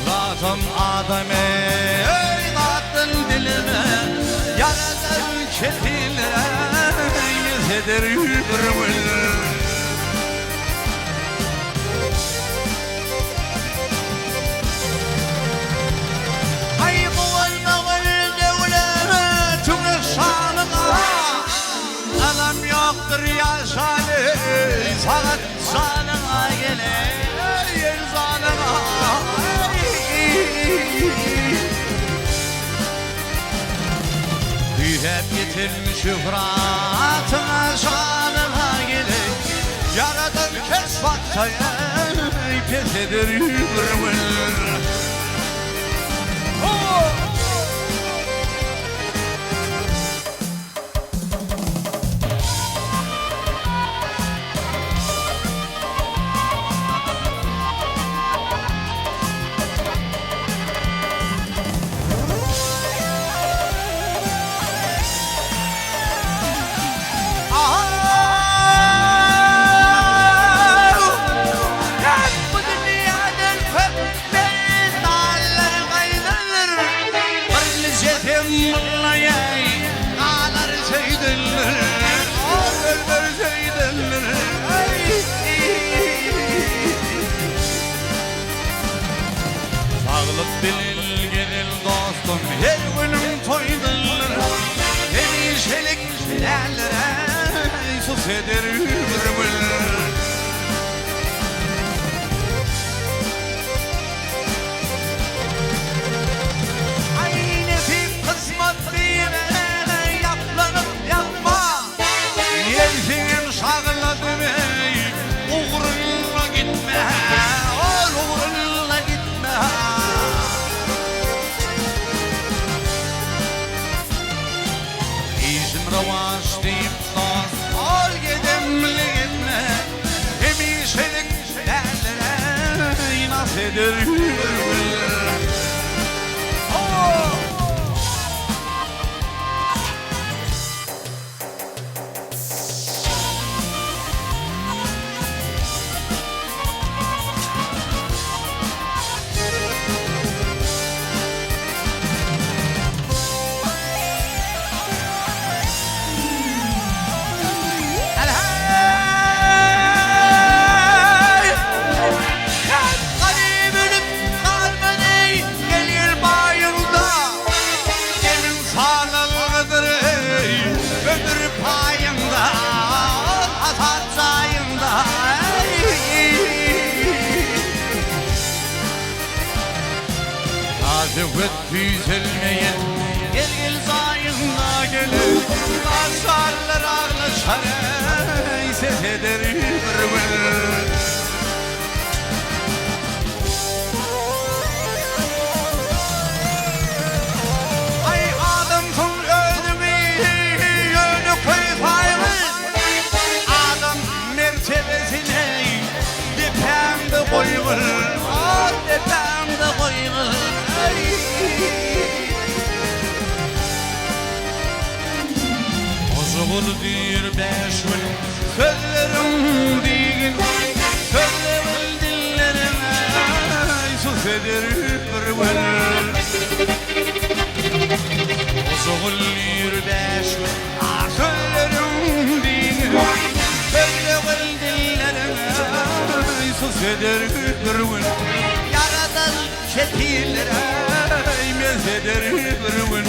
Şöhratym adamy zatdan dilime Ýaradan kepillere ýeseder bir gün. Aý guwanmagyl döwletiňe şanyňa Alam ýokdur ýaşaly sagat janyňa geleý janyňa Küýsäp ýeten şöhratyňa şanyňa geleý Ýaradan kes baksa pes eder bir gün. Bu dünýäden köp metallar gaýdandyr. Birnijesem mullaýaý galar söýdündir. Ölmer söýdündir. Saglyk bilen gezel dostum her günüň toýdur. Hemişelik däldir äý sus eder bir gün. Aý nesip kysmat diýme ýaplanyp ýatma. Ýelsiňem şagladyp eý ugruna gitme ol ugruna gitme. Işim rowaç diýip dost ol gedemlik etme hemişelik däldir eý nas eder ýüregim. Garyp ölüp galmady gelir baýyňda. Demiň sanalgydyr eý, ömür paýyňda, Hasap jaýyňda eý. Söhbet küýselmeýen gel-gel jaýyňda gel-eý. Daşarlar aglaşar eý, ses eder bir gün. Aý adamsyň özüňi ýönekeý saýgyl, Adam mertebesini depäňde goýgul, Depäňde goýgul. Hoşgul diýr bäşgül sözleriň diýgin, Sözlegil dilleriňe sus eder bir gün. Hoşgul diýr bäşgül sözleriň diýgin, Sözlegil dilleriňe sus eder bir gün. Ýaradan kepillere mes eder bir gün.